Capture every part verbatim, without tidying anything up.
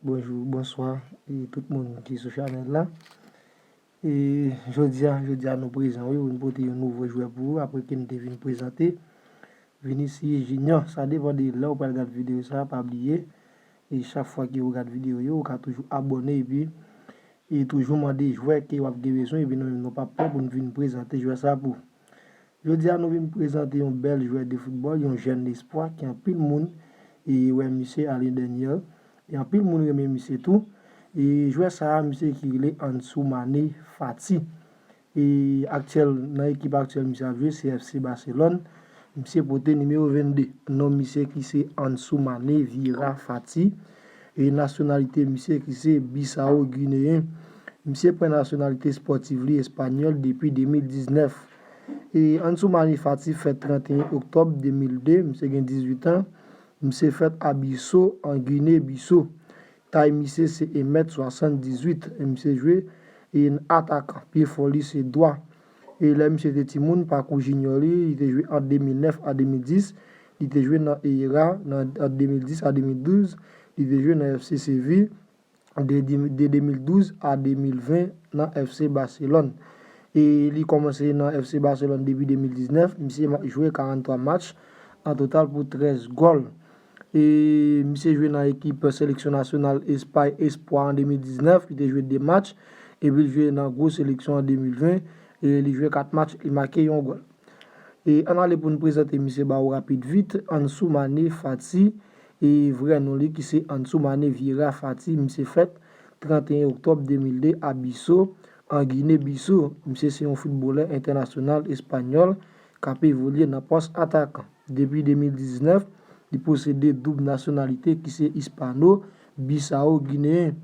Bonjou, bonswa, e tout moun ki sou chanèl la. E jodi a, jodi a nou prezan, wi, nou pote yon nouvo jwè pou ou, apre ke n te vin prezante Vinicius Junior. Sa depann de lè ou pral gad videyo sa, pa bliye. E chak fwa ke ou gad videyo yo, ou ka toujou abòne epi e toujou mande jwè ke w ap gen bezwen, epi nou menm nou p ap pè pou n vin prezante jwè sa pou ou. Jodi a nou vin prezante yon bèl jwè de foutbòl, yon jèn espwa ke anpil moun e wè misye, Allen Daniel, e anpil moun renmen misye tou. E jwè sa a, misye ki rele Ansu Mane Fati. E aktyèl, nan ekip aktyèl misye ap jwe, se F C Barcelone. Misye pote nimewo vennde. Non misye ki se Ansu Mane Vieira Fati. E nasyonalite misye ki se Bisao Gineyen. Misye pran nasyonalite espòtif li espanyòl depi de mil diznèf. E Ansu Mane Fati fèt trannteyen oktòb de mil de, misye gen dizuit an. Misye fèt a Biso, an Gine Biso. Tay misye se en mèt swasanndizuit. E misye jwe en atakan. Pye fò li se dwa. E lè misye te timoun, pakou jinyò li, li te jwe ant de mil nèf a de mil dis. Li te jwe nan Eira, nan, ant de mil dis a de mil douz. Li te jwe nan F C Seville de, de, de de mil douz a de mil ven nan F C Barcelone. E li kòmanse nan F C Barcelone depi de mil diznèf. Misye ma-, jwe karanntwa match an total pou trèz gòl. E misye jwe nan ekip seleksyon nasyonal Espay Espwa an de mil diznèf. Li te jwe de match. Epi li jwe nan gwo seleksyon an de mil ven. E li jwe kat match, li make yon gòl. E ann ale pou n prezante misye ba ou rapid vit, Ansu Mane Fati, e vrè non li ki se Ansu Mane Vieira Fati, misye fèt trannteyen oktòb de mil de a Biso, an Gine Biso. Misye se yon foutbolè entènasyonal espanyòl k ap evolye nan pòs atakan. Depi de mil diznèf, li posede doub nasyonalite ki se Ispano Bisao Gineyen.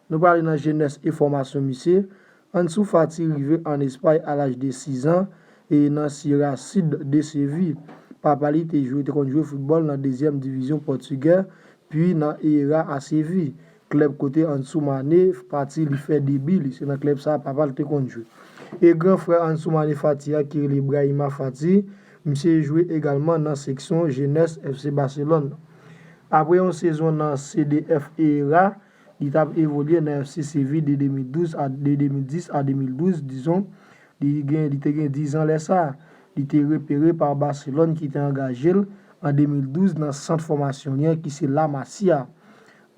Nou prale nan jenès e fòmasyon misye. Ansu Fati rive ann Espay a laj de sis an e nan Sierra Sid de Seville. Papa li te jwe, te konn jwe foutbòl nan dezyèm divizyon pòtigè, pi nan Eira a Seville, klèb kote Ansu Mane Fati li fè debi li. Se nan klèb sa a papa l te konn jwe. E gran frè Ansu Mane Fati a ki rele Brahima Fati, misye jwe egalman nan seksyon jenès F C Barcelone. Apre yon sezon nan C D F Eira, li t ap evolye nan F C Seville de de mil douz a, de de mil dis a de mil douz, dizon, li gen, li te gen diz an lè sa a. Li te repere pa Barcelone ki te angaje l an de mil douz nan sant fòmasyon li an ki se La Masia.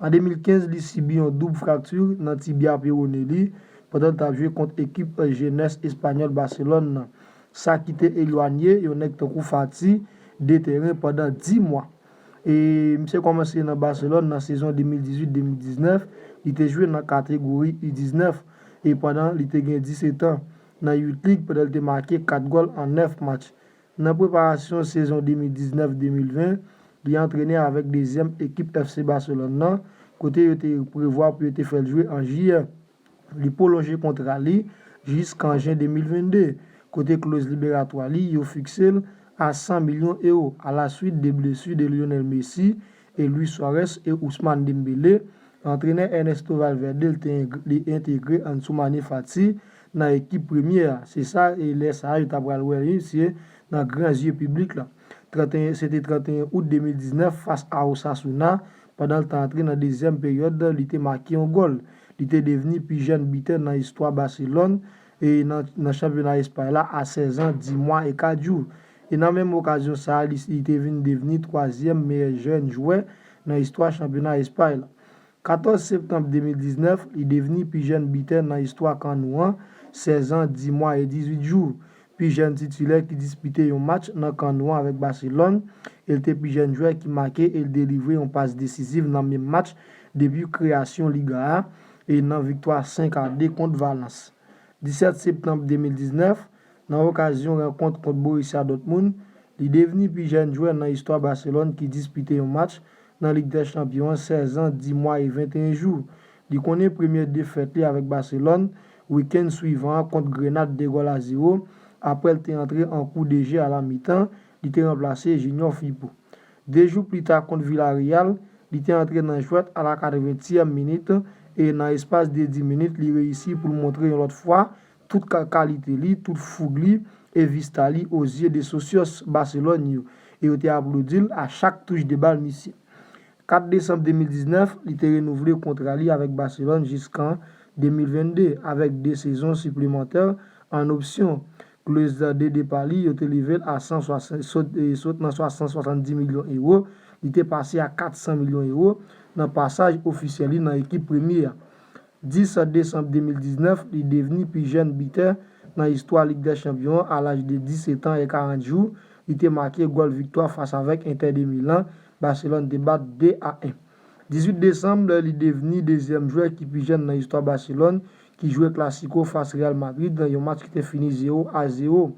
An de mil kenz, li sibi yon doub frakti nan tibya pewone li pandan l t ap jwe kont ekip jenès espanyòl Barcelone nan. Sa ki te elwanye yon nèg tankou Fati de teren pandan dis mwa. E misye kòmanse nan Barcelone nan sezon de mil dizuit de mil diznèf, li te jwe nan kategori U diznèf e pandan li te gen disèt an nan Youth League pandan li te make kat gòl an nèf match. Nan preparasyon sezon de mil diznèf de mil ven, li antrene avèk dezyèm ekip F C Barcelone nan, kote yo te prevwa pou yo te fè l jwe an jiyè. Li pwolonje kontra li jiskan jen de mil vennde, kote kloz liberatwa li yo fikse l a san milyon ewo, alaswit de blesi de Lionel Messi e Luis Suarez e Ousmane Dembélé. Antrenè Ernesto Valverde li te eng-, li entegre Ansu Mane Fati nan ekip premye a. Se sa, e lè sa a, yo ta pral wè misye nan gran zye piblik la. Trannteyen, se te trannteyen out de mil diznèf fas a Osasuna, pandan l t antre nan dezyèm peryòd, li te make yon gòl. Li te devni pi jèn bitè nan istwa Barcelone e nan, nan chanpyona Espay la a sèz an, dis mwa e kat jou. E nan menm okazyon sa a, li, li te vin devni twazyèm meyè jèn jwè nan istwa chanpyona Espay la. Katòz septanm de mil diznèf, li devni pi jèn bitè nan istwa kannou an, sèz an, dis mwa e dizuit jou. Pi jèn titilè ki dispite yon match nan kannou an avèk Barcelone, e l te pi jèn jwè ki make e l delivre yon pas desiziv nan menm match depi kreyasyon liga a e nan viktwa senk a de kont Valence. Disèt septanm de mil diznèf, nan okazyon rankont kont Borussia Dortmund, li devni pi jèn jwè nan istwa Barcelone ki dispite yon match nan Lig dè Chanpyon an, sèz an, dis mwa e venteyen jou. Li konnen premye defèt li avèk Barcelone wikenn swivan an kont Grenade de gòl a zewo, apre l te antre an kou de je a la mitan, li te ranplase Junior Firpo. De jou pita kont Villarreal, li te antre nan jwèt a la katreventyèm minit e nan espas de dis minit, li reyisi pou l montre yon lòt fwa tout ka-, kalite li, tout foug li e vista li o zye de sosyos Barcelone yo, e yo te aplodi l a chak touch de bal misye. Kat desanm de mil diznèf, li te renouvle kontra li avèk Barcelone jiskan de mil vennde, avèk de sezon siplemantè an opsyon. Kloz de depa li, yo te leve l a san swasant, sot, e, sot nan san swasanndis milyon ewo, li te pase a kat san milyon ewo nan pasaj ofisyèl li nan ekip premye a. Dis desanm de mil diznèf, li devni pi jèn bitè nan istwa Lig dè Chanpyon an a laj de disèt an e karant jou. Li te make gòl viktwa fas avèk Inter de Milan. Barcelone te bat de a en. Dizuit desanm, li devni dezyèm jwè ki pi jèn nan istwa Barcelone ki jwe Clasico fas Real Madrid nan yon match ki te fini zewo a zewo.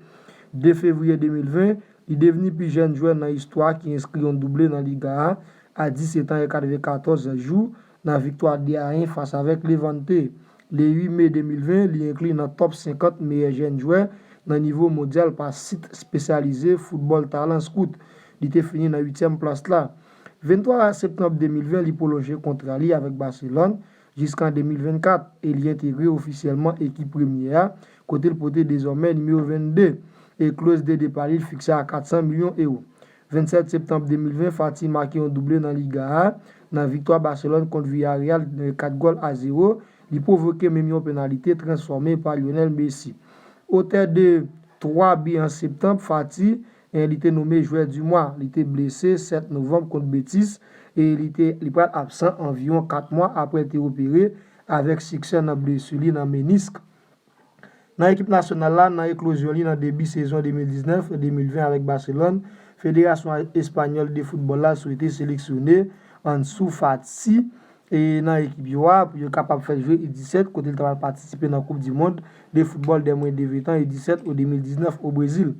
De fevriye de mil ven, li devni pi jèn jwè nan istwa ki enskri yon double nan Liga a, a disèt an e katrevenkatòz jou, nan viktwa de a en fas avèk Levante. Le uit me de mil ven, li enkli nan top senkant meyè jèn jwè nan nivo mondyal pa sit espesyalize Football Talent Scout. Li te fini nan uityèm plas la. Venntwa septanm de mil ven, li pwolonje kontra li avèk Barcelone jiskan de mil vennkat e li entegre ofisyèlman ekip premye a, kote l pote dezòmè nimewo vennde e kloz de depa li fikse a kat san milyon ewo. Vennsèt septanm de mil ven, Fati make yon double nan Liga a, nan viktwa Barcelone kont Villarreal, kat gòl a zewo. Li pwovoke menm yon penalite transfòme pa Lionel Messi. Otè de twa bi an septanm, Fati, e, li te nome jwè di mwa. Li te blese sèt novanm kont Betis e li te, li pral absan anviwon kat mwa apre l te opere avèk siksè nan blesi li nan menisk. Nan ekip nasyonal la, nan eklozyon li nan debi sezon de mil diznèf de mil ven avèk Barcelone, Federasyon Espanyòl de Foutbòl la swete seleksyone Ansu Fati e nan ekip yo a pou yo kapab fè l jwe U disèt, kote l ta pral patisipe nan Koup di Mond de Foutbòl dè mwen de ven tan U disèt o de mil diznèf o Brezil.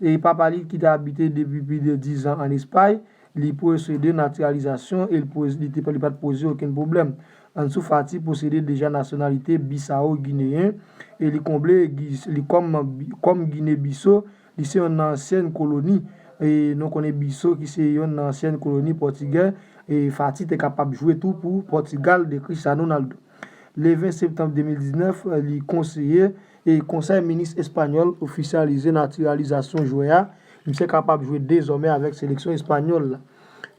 E papa li ki te abite depi plis de diz an ann Espay, li posede natiralizasyon e li poz-, li te, li pa t poze okenn pwoblèm. Ansu Fati posede deja nasyonalite Bisawo Gineyen e li konble Gi-, li kòm, kòm Gine Biso, li se yon ansyèn koloni. E nou konnen Biso ki se yon ansyèn koloni pòtigè, e Fati te kapab jwe tou pou Pòtigal de Cristiano Ronaldo. Le ven septanm de mil diznèf, li konseye e Konsèy Minis espanyòl ofisyalize natiralizasyon jwè a. Misye kapab jwe dezòmè avèk seleksyon espanyòl la.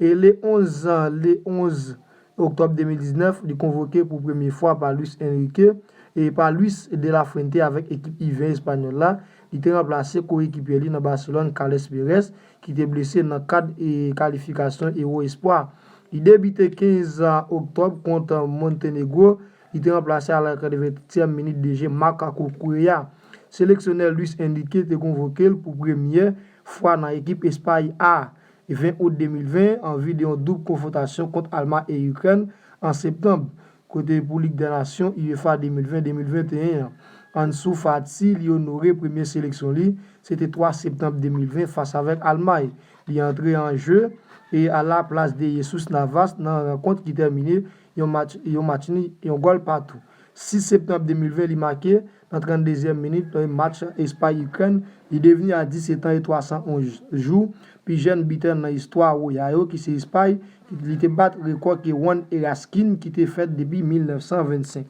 E le onz, le onz oktòb de mil diznèf, li konvoke pou premye fwa pa Luis Enrique e pa Luis de la Fuente avèk ekip U ven espanyòl la. Li te ranplase koekipye li nan Barcelone, Carles Pérez, ki te blese nan kad e kalifikasyon Euro Espoir. Li debite kenz oktòb kont Montenegro. Li te ranplase a la katreventyèm minit de jeu Marc Cucurella. Seleksyonè Luis Enrique te konvoke l pou premyè fwa nan ekip Espay A. Ven out de mil ven, an vi de yon doub konfwontasyon kont Almay e Ikrèn an septanm, kote pou Lig dè Nasyon UEFA de mil ven de mil venteyen an. Ansu Fati, li onore premye seleksyon li, se te twa septanm de mil ven fas avèk Almay. Li antre an jeu e a la plas de Jesus Navas nan rankont ki tèmine yon match, yon match nul, yon gòl patou. Sis septanm de mil ven, li make nan tranndezyèm minit nan match Espay-Ikrèn. Li devni a disèt an e twa san onz jou pi jèn bitè nan istwa Roya yo, ki se Espay, li te bat rekò ke Juan Eraskin ki te fèt depi mil nèf san vennsenk.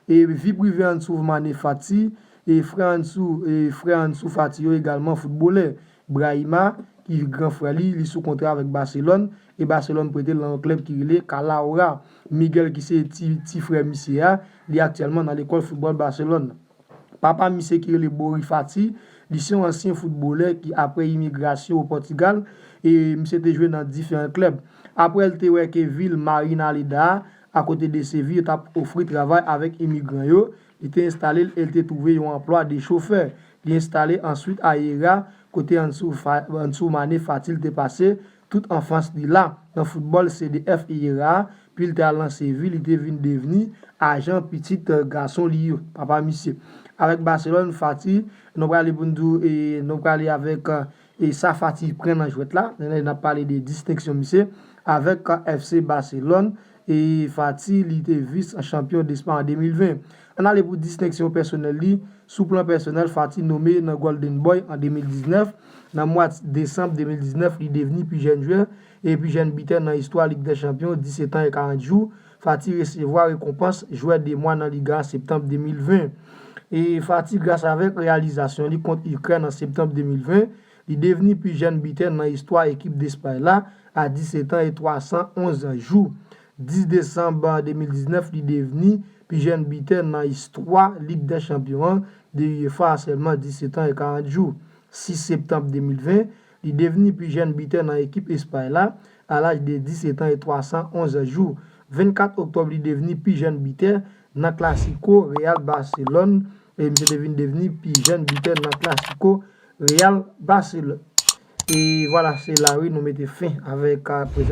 E vi prive Ansu Mane Fati, e frè Ansu, e frè Ansu Fati yo egalman foutbolè. Brahima, ki gran frè li, li sou kontra avèk Barcelone, e Barcelone prete l nan yon klèb ki rele Calahorra. Miguel, ki se ti, ti frè misye a, li aktyèlman nan lekòl foutbòl Barcelone. Papa misye ki rele Bori Fati, li se yon ansyen foutbolè ki, apre imigrasyon o Pòtigal, e misye te jwe nan diferan klèb. Apre l te wè ke vil Marinaleda a, akote de Sevi, yo t ap ofri travay avèk imigran yo, li te enstale l e l te twouve yon anplwa de chofè. Li enstale answit a Eira, kote Ansu Fa-, Ansu Mane Fati l te pase tout anfans li la nan foutbòl C D F Eira, pi l te al nan Sevi, li te vin devni ajan pitit, eh, gason li yo, papa misye. Avèk Barcelone, Fati, nou prale pou n di w, e nou prale avèk, eh, e sa Fati pran nan jwèt la, n ap pale de distenksyon misye, avèk F C Barcelone, e Fati, li te vis chanpyon Despa an de mil ven. Ann ale pou distenksyon pèsonèl li. Sou plan pèsonèl, Fati nome nan Golden Boy an de mil diznèf. Nan mwa desanm de mil diznèf, li devni pi jèn jwè e pi jèn bitè nan istwa Lig dè Chanpyon, disèt an e karant jou. Fati resevwa rekonpans jwè de mwa nan Liga an septanm de mil ven. E Fati, gras avèk reyalizasyon li kont Ikrèn an septanm de mil ven, Li devni pi jèn bitè nan istwa ekip Despay la a disèt an e twa san onz jou. Dis desanm de mil diznèf, li devni pi jèn bitè nan istwa Lig dè Chanpyon an de UEFA a sèlman disèt an e karant jou. Sis septanm de mil ven, li devni pi jèn bitè nan ekip Espay la a laj de disèt an e twa san onz jou. Vennkat oktòb, li devni pi jèn bitè nan Klasiko Real Barcelone e misye te vin devni pi jèn bitè nan Klasiko Real Barcelone. E vwala, se la wi nou mete fen avèk a prezan.